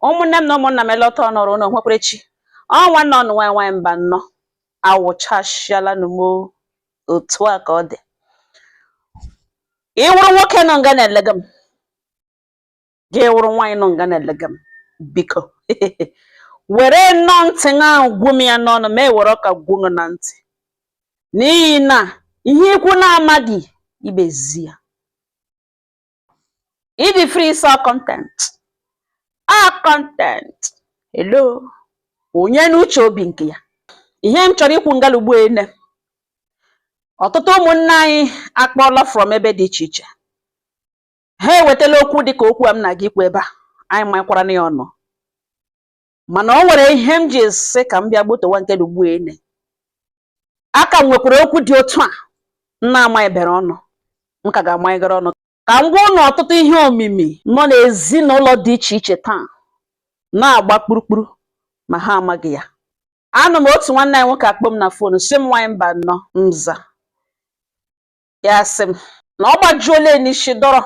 Ụmụnne m na ụmụnna m, elọta ọnọrọ ụnụ nwekwara echi. Ọ nwanne ọnụ nwaanyị nwaanyị mba nnọọ awụchasịala n'umo. Otu a ka ọ dị. Ị wụrụ nwoke nọ nga na-elega m, gị wụrụ nwaanyị nọ nga na-elega m, biko were nnọọ ntị ṅa gwu m ya n'ọnụ, ma ewere ọka gwu m na ntị, n'ihi na ihe ikwu na-amaghị ibezi ya. Ịdị free so content a content. Hello, onye n'uche obi nke ya. Ihe m chọrọ ikwu ngala ugbu ene, ọtụtụ ụmụnne anyị akpọọla from ebe dị iche iche, ha ewetala okwu dịka okwu a m na-aga ikwu ebe a. Anyị makwara na ya ọnụ, mana o nwere ihe m ji sị ka m bịa gbotowa nke dị ugbu ene. Aka m nwekwara okwu dị otu a m na-amaghịbere ọnụ, m ka ga-amanyegara ọnụ ka m gwa ụnụ. Ọtụtụ ihe omimi nọ n'ezinụlọ dị iche iche taa na-agba kpurukpuru, ma ha amaghị ya. Anụ m otu nwanne anyị nwoke akpọ m na phone, sị m, "Nwaanyị mba nnọọ." Nza ya, sị m na ọ gbajuola n'isi dọrọ,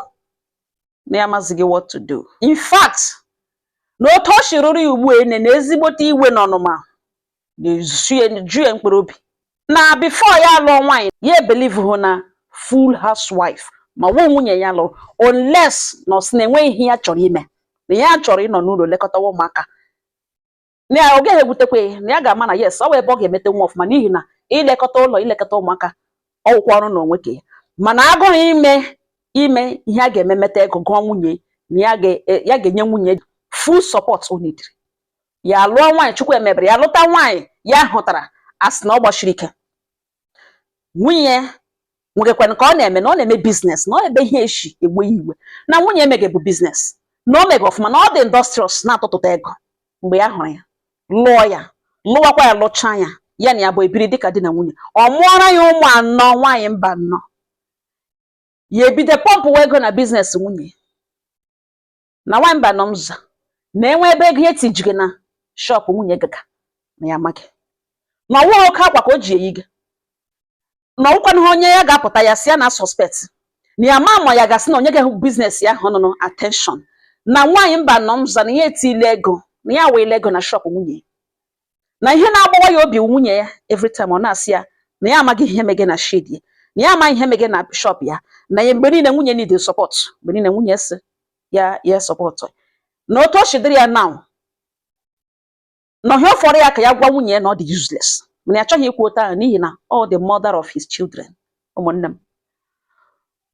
na ya amazighị what to do. In fact, na otu o si rụrụ ya ugbu ene na ezigbote iwe na ọnụma na-ezu ya, ju ya mkpụrụ obi, na before ya alụọ nwaanyị, ya ebelieve hụ na full housewife ma ọ bụ nwunye ya lụrụ, unless na ọ sị na enweghị ihe ya chọrọ ime, na ya chọrọ ịnọ n'ụlọ lekọtawa ụmụaka, na ya ọ gaghị egwutekwa ya, na ya ga-ama na yes, ọ bụ ebe ọ ga-emete nwa ọfụma, n'ihi na ilekọta ụlọ, ilekọta ụmụaka, ọwụkwa ọrụ na onwe ka ya. Mana agụrụ ime ime ihe a ga-eme meta ego gụọ nwunye, na ya ga-enye nwunye full support o nidiri. Ya lụọ nwaanyị, Chukwu emebere ya lụta nwaanyị ya hụtara asị na ọ gbachiri ike. Nwunye nwegekwana ka ọ na-eme, na ọ na-eme business, na ọ ebe ihe eshi egbe ya iwe, na nwunye emege bụ business, na o mege ọfụma, na ọ dị industrious, na-atụtụta ego. Mgbe ya hụrụ ya, lụọ ya, lụwakwa ya, lụchaa ya, ya na ya bụ ebiri dịka di na nwunye, ọ mụọra ya ụmụ anọ. Nwaanyị mba nnọọ, ya ebido pọmpụwa ego na business nwunye. Na nwaanyị mba nọ mza na enwe ebe ego ya etijige na shop nwunye gaga, na ya amaghị na ọwụghị oke akwa ka o ji eyi gị, na ọwụkwanụ onye ya ga-apụta ya si ya na suspect, na ya ma ma ya gasị na onye ga-ehụ business ya ahụ nọ attention. Na nwaanyị mba nọ mza, na ya etile ego, na ya wele ego na shop nwunye, na ihe na-agbawa ya obi nwunye ya every time, ọ na-asị ya na ya amaghị ihe mege na shed ya, na ya amaghị ihe mege na shop ya, na ya mgbe niile nwunye need support, mgbe niile nwunye si ya ya support. Na otu o si dịrị ya now, na ọhịa fọrọ ya ka ya gwa nwunye ya na ọ dị useless, mana ya achọghị ikwu otu ahụ n'ihi na ọ the mother of his children. Ụmụnne m,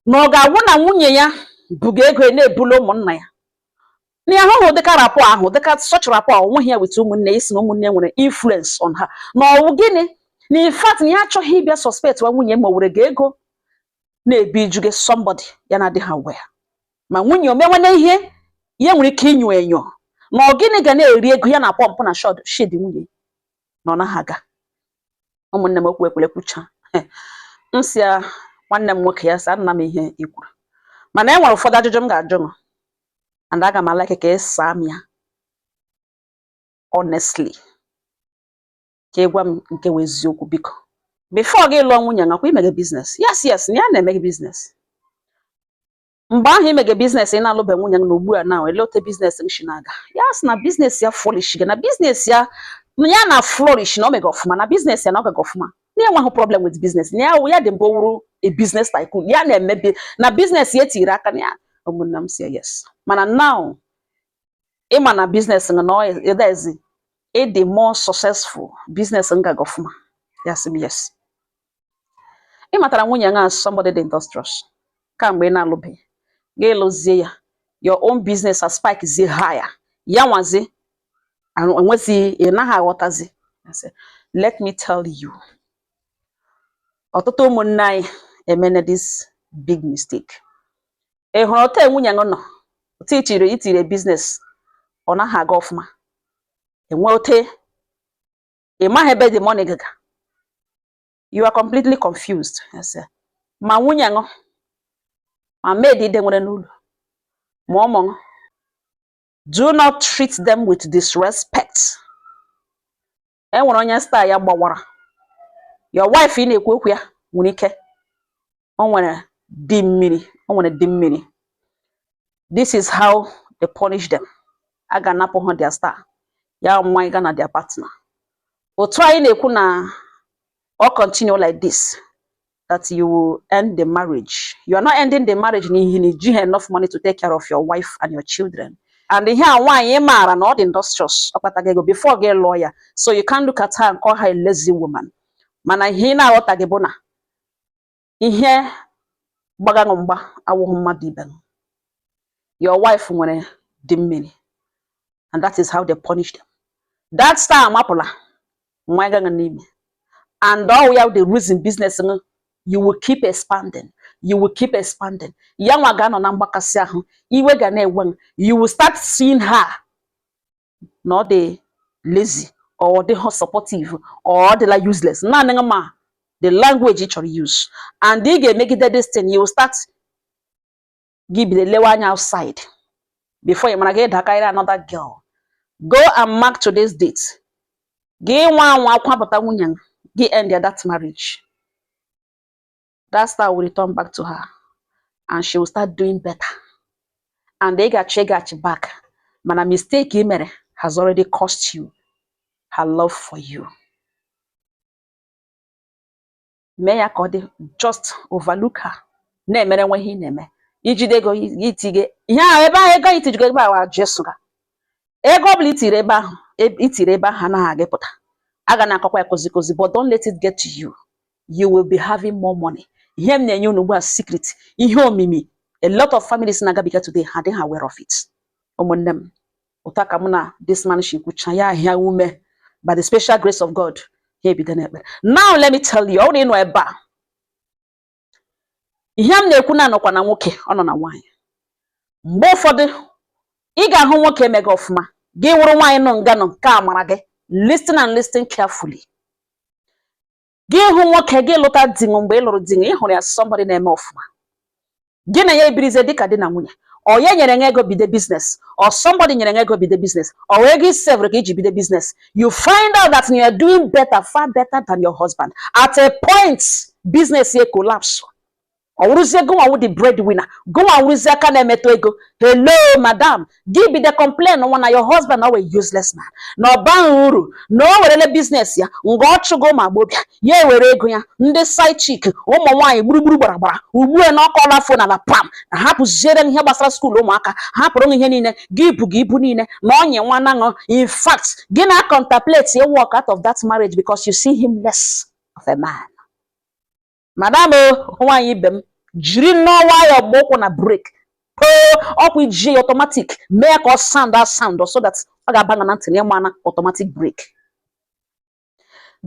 na ọ ga-agwụ na nwunye ya buga ego na-ebulu ụmụnna ya, na ya ahụhụ dịka rapport ahụ, dịka such rapport onweghị ya with ụmụnne ya, isi na ụmụnne nwere influence on her, na ọwụ gịnị. Na in fact, na ya achọghị ịbịa suspect wa nwunye ma o were ga ego na-ebi ijuge somebody ya na-adịghị aware, ma nwunye o mewana ihe ya nwere ike inyo enyo, na ọ gịnị ga na-eri ego ya na pọmpụ na shed nwunye, na ọ naghị aga. Ụmụnne m, okwu ekwere kwucha, m si ya, nwanne m nwoke, ya sị nna m ihe i kwuru, mana e nwere ụfọdụ ajụjụ m ga-ajụ m, and aga m alike ka ị saa m ya honestly, ka ị gwa m nke wụ eziokwu. Biko, before gị lụọ nwunye, nakwa imege business? Yes, na ya na-emege business. Mgbe ahụ imege business, ị na-alụbe nwunye na ugbu a na ele ote business m shi na-aga? Ya sị na business ya flourish gị, na business ya, na ya na flourish, na o mege ọfụma, na business ya na ọ gaga ọfụma, na ya enweghị problem with business, na ya ya dị mbụ wuru a business tycoon, ya na-emebi na business ya etiri aka na ya. Ụmụnne m, si yes, mana now ịma na business na ịdezi ịdị more successful, business ngaga ọfụma. Ya sị m yes. Ị matara nwunye nga as somebody dị industrious kamgbe ị na-alụbeghị, gị lụzie ya, your own business has spike zie higher, ya nwazi enwezi, ị naghị aghọtazi. I say, let me tell you, ọtụtụ ụmụnne anyị emene this big mistake. Ị hụrụ otu nwunye gị nọ, otu itiri itiri business, ọ naghị aga ọfụma, enwe ote ị maghị ebe the money gaga, you are completely confused. Yes, sir. Ma nwunye ṅụ, ma maid ide nwere n'ụlọ, ma ụmụ ṅụ, do not treat them with disrespect. E nwere onye star ya gbawara. Your wife ị na-ekwu okwu ya nwere ike o nwere di mmiri, o nwere di mmiri. This is how they punish them. A ga-anapụ ha their star ya nwa ịga na their partner. Otu anyị na-ekwu na ọ continue like this, that you will end the marriage. You are not ending the marriage n'ihi na ijighị enough money to take care of your wife and your children. And ihe a, nwaanyị maara na ọ dị industrious, ọ kpataghị ego before gị lụọ ya, so you can't look at her and call her a lazy woman. Mana ihe ị na-aghọtaghị bụ na ihe gbagaṅụ mgba awụghị mmadụ ibe gị. Your wife nwere di mmiri, and that is how they punish them. That star amapụla nwa ịgaghị n'ime, and all ya, the reason business gị, you will keep expanding, you will keep expanding. Ya nwa ga-anọ na mgbakasị ahụ, iwe ga na-ewe m. You will start seeing her na ọ dị lazy or ọ dịghị supportive or ọ dịla useless. Naanị gị ma the language ị chọrọ use, and ị ga-emegide this thing. You will start, gị bido lewe anya outside. Before you mara, gị dakarịrị another girl. Go and mark today's date. Gị nwa anwa kwapụta nwunye gị, end that marriage, that star will return back to her and she will start doing better, and ị gachi ịgachi back. Mana mistake ị mere has already cost you her love for you. Mee ya ka ọ dị, just overlook her, na-emere nwa ihe ị na-eme. Ijide ego itige ihe ahụ ebe ahụ, ego itijigo ebe ahụ, jesu ga ego ọbụla itiri ebe ahụ, itiri ebe ahụ anaghị aga pụta. A ga na-akọkwa ya kozi kozi, but don't let it get to you. You will be having more money. Ihe m na-enye unu ugbu a, secret, ihe omimi a lot of families na-agabiga today, ha adịghị aware of it. Ụmụnne m, ụta ka mụ na this man shi kwucha ya ahịa ume, by the special grace of God, ha ebido n'ekpere. Now let me tell you, ọ bụrụ na ị nọ ebe a, ihe m na-ekwu na anọkwa na nwoke, ọ nọ na nwaanyị. Mgbe ụfọdụ ị ga-ahụ nwoke emega ọfụma, gị wụrụ nwaanyị nọ nga nọ nke a mara gị. Listen and listen carefully. Gị hụ nwoke, gị lụta di, mgbe ị lụrụ di, ị hụrụ ya somebody na-eme ọfụma, gị na ya ebirizie dịka di na nwunye. Ọ ya nyere ya ego bido business, or somebody nyere ya ego bido business, or ego i save ka iji bido business. You find out that you are doing better, far better than your husband. At a point, business ya collapse, ọ wụrụzie gụnwa wụ the breadwinner, gụnwa wụrụzie aka na-emetụ ego. Hello madam, gị bido complain nwa na your husband na ọ useless man, na ọ baghị uru, na o werele business ya nga ọ chụgo ụmụ agbọbịa ya, ewere ego ya ndị side chick, ụmụ nwaanyị gburugburu gbara gbara. Ugbu a na ọkọla afọ n'ala pam, hapụziere ihe gbasara school ụmụaka, hapụrụ ihe niile gị bụ gị ibu niile na ọnyị nwa naṅụ. In fact, gị na contemplate a walk out of that marriage because you see him less of a man. Madam o, nwaanyị ibe m, jiri nnọọ nwayọọ gba ụkwụ na brake poo ọkwa, ijie ya automatic, mee ka ọ sound a sound so that ọ ga-aba na ntị na ịma na automatic brake.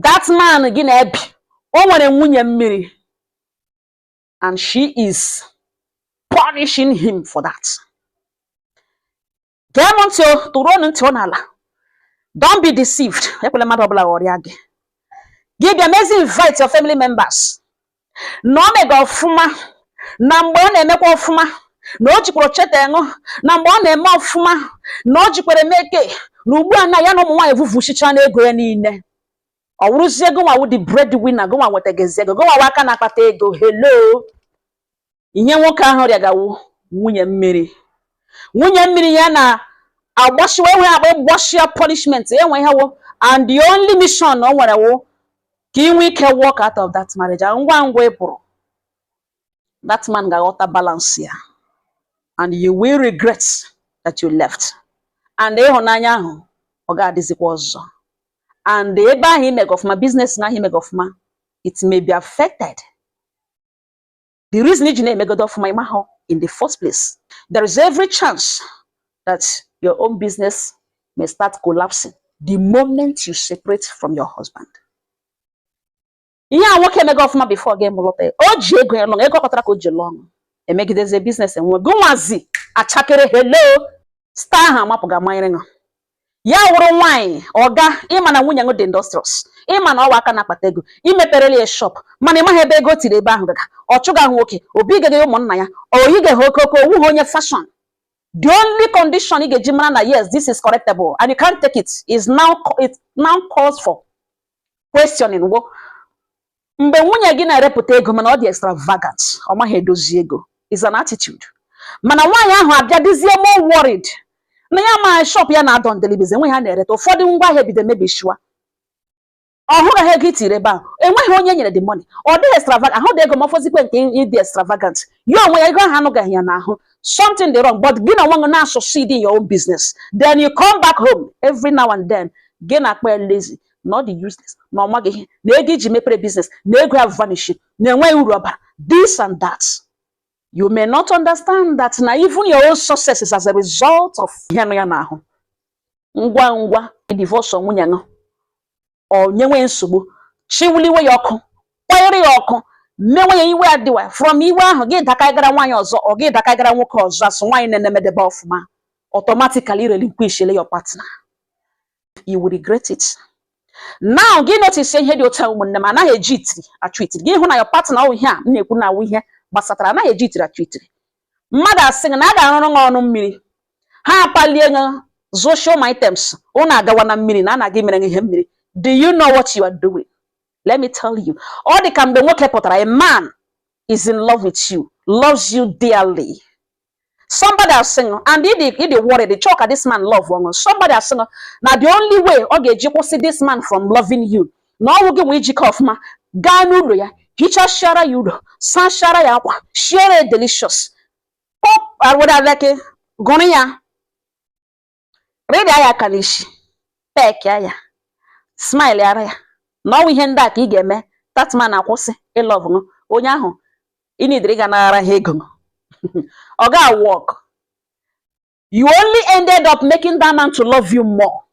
That man gị na-ebi, o nwere nwunye mmiri, and she is punishing him for that. Gee m ntị o, tụrụ ntị ọ n'ala. Don't be deceived. Ekwela mmadụ ọbụla ghọrịa gị. Gị bịa mezi invite your family members na ọ mega ọfụma, na mgbe ọ na-emekwa ọfụma, na o jikwara cheta ṅụ, na mgbe ọ na-eme ọfụma, na o jikwara meke, na ugbu a na ya na ụmụ nwaanyị vuvuchicha n'ego ya niile, ọ wụrụzie gụnwa wụ the breadwinner, gụnwa nwetagazi ego, gụnwa wụ aka na-akpata ego. Hello, ihe nwoke ahụ rịagawu nwunye mmiri, nwunye mmiri ya na agbashiwa enwe agba gbashia punishment enwe ihe wụ. And the only mission o nwere wụ ka ị nwee ike walk out of that marriage. And ngwa ngwa ị pụrụ, that man ga-aghọta balance ya, and you will regret that you left, and ịhụnanya ahụ ọ ga-adịzikwa ọzọ. And ebe ahụ imega ọfụma, business ahụ imega ọfụma, it may be affected. The reason iji na-emegodo ọfụma ịmahụ in the first place, there is every chance that your own business may start collapsing the moment you separate from your husband. Ihe a nwoke emega ọfụma before gị mụlụta ya, o ji ego ya lụọ, ego ọ kpatara ka o ji lụọ ọṅụ, emegidezie business enwe gụnwazi achakere. Hello, star ahụ amapụga manyere ṅụ ya wụrụ nwaanyị ọga. Ịma na nwunye ṅụ dị industrious, ịma na ọwa aka na-akpata ego, imeperela ya shop, mana ịmaghị ebe ego tiri ebe ahụ gaga. Ọ chụga ahụ nwoke obi gaghị ụmụnna ya, o yigeghị okoko, owughị onye fashion. The only condition ị ga-eji mara na yes, this is correctable and you can't take it, is now it now calls for questioning wo mgbe nwunye gị na-erepụta ego, mana ọ dị extravagant, ọ maghị edozi ego, is an attitude. Mana nwaanyị ahụ abịa dịzie more worried. Na ya ma shop ya na-adọ ndelibizi, enweghị ha na-ereta. Ụfọdụ ngwaahịa bido mebishiwa. Ọ hụghị ego itiri ebe ahụ, enweghị onye nyere the money. Ọ dịghị extravagant, ahụ dị ego, ma ọfọzikwe nke ịdị extravagant. Ya onwe ya, ego ahụ anụgaghị ya n'ahụ. Something dị wrong. But gị na onwe gị na-succeed in your own business, then you come back home every now and then, gị na-akpọ ya lazy, na ọ dị useless, na ọ maghị ihe, na ego iji mepere business, na ego ya vanish, na enweghị uru ọbara, this and that. You may not understand that na even your own success is as a result of ihe nọ ya n'ahụ. Ngwa ngwa divorce nwunye gị, ọ nyenwe nsogbu, chiwuliwe ya ọkụ, kwanyere ya ọkụ, menwe ya iwe adịwa. From iwe ahụ, gị dakagara nwaanyị ọzọ, ọ gị dakagara nwoke ọzọ, asụ nwaanyị na-emedebe ọfụma. Automatically relinquish your partner. You will regret it. Now gị notice ihe dị otu a, ụmụnne m, anaghị eji itiri achụ itiri. Gị hụ na your partner, ọ ihe a m na-ekwu na awụ ihe gbasatara, anaghị eji itiri achụ itiri. Mmadụ asị gị na a ga-arụrụ gị ọnụ mmiri, ha apalie gị zụshie ụmụ items, ụnụ agawa na mmiri na a na-aga imere gị ihe mmiri. Do you know what you are doing? Let me tell you, ọ dị ka mgbe nwoke pụtara, a man is in love with you, loves you dearly. Somebody asị gị, and ị dị worried, chọọ ka this man love ọṅụ. Somebody asị gị na the only way ọ ga-eji kwụsị this man from loving you, na ọnwụ gị nwee ijikọ ọfụma, gaa n'ụlọ ya, hichasịara ya ụlọ, sachara ya akwa, shiere ya delicious pop, gụrụ ya, rịrịa ya aka n'isi, pekịa ya, smile ara ya, na ọnwụ ihe ndị a ka ị ga-eme, that man akwụsị ịlove ṅụ. Onye ahụ ị nidiri ịga nara ha ego, ọ ga-work. You only ended up making that man to love you more.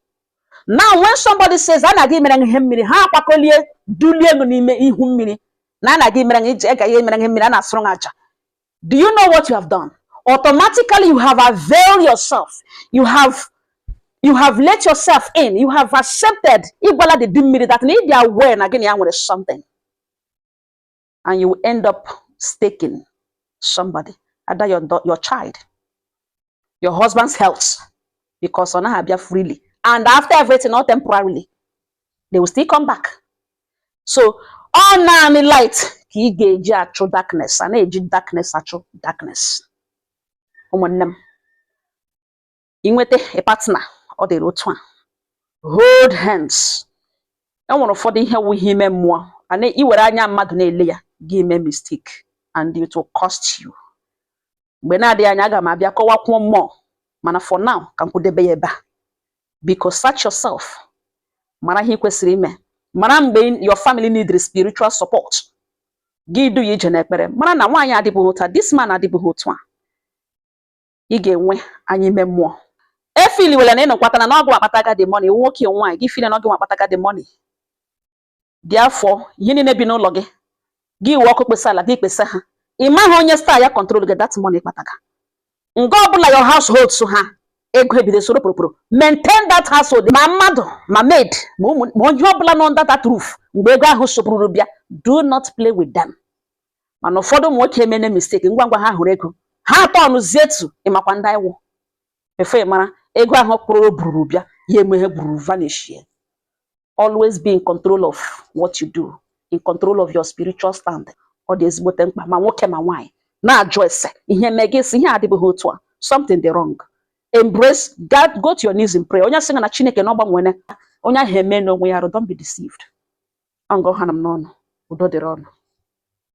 Now when somebody says a na-aga imere ihe mmiri, ha akwakolie dulie ego n'ime ihu mmiri na a na-aga imere ije ga ihe imere ihe mmiri, a na-asụrụ ha aja. Do you know what you have done? Automatically you have availed yourself, you have let yourself in, you have accepted. Ịgwala the mmiri that na ị dị aware na gị na ya nwere something, and you will end up staking somebody, either your child, your husband's health, because ọ naghị abịa freely, and after everything, not temporarily, they will still come back. So ọ naanị light ka ị ga-eji achụ darkness. A na-eji darkness achụ darkness. Ụmụnne m, inweta a partner, ọ dịrị otu a, hold hands. E nwere ụfọdụ ihe wụ ihe ime mmụọ, a na iwere anya mmadụ na-ele ya, gị mee mistake and it will cost you. Mgbe na-adịghị anya, aga m abịa kọwakwuo mmụọ, mana for now, ka m kwudebe ya ebe a. Biko, search yourself, mara ihe ị kwesịrị ime, mara mgbe your family need spiritual support, gị du ya ije n'ekpere, mara na nwaanyị adịbụghị otu a, this man adịbụghị otu a. Ị ga-enwe anya ime mmụọ. Efiliwela na ịnọkwatara na ọgwụ akpataga the money. Nwoke, nwaanyị, gị feel na ọgwụ akpataga the money. Dị afọ ihe niile bi n'ụlọ gị, gị wee ọkụ kpesa ala, gị kpesa ha. Ị maghị onye star ya control gị that money kpataga. Nga ọbụla your household so ha ego ebido soro poroporo. Maintain that household, ma mmadụ, ma maid, ma ụmụ, ma onye ọbụla nọ under that roof. Mgbe ego ahụ sopụrụ bịa, do not play with them. Mana ụfọdụ ụmụ nwoke emene mistake. Ngwa ngwa ha hụrụ ego, ha atọ ọnụzie etu ịmakwa ndị iwụ efe mara ego ahụ kpụrụ bururu bịa ya emeghe gburu vanish ya. Always be in control of what you do, in control of your spiritual stand. Ọ dị ezigbote mkpa, ma nwoke ma nwaanyị, na-ajụ ese ihe mee gị sị ihe adịbụghị otu a, something dị wrong. Embrace God, go to your knees in prayer. Onye sị na Chineke na ọ gbanwere, onye ahụ eme n'onwe ya arụ. Don't be deceived. Ọ ngọ ha na m n'ọnụ. Udo dịrị ọnụ.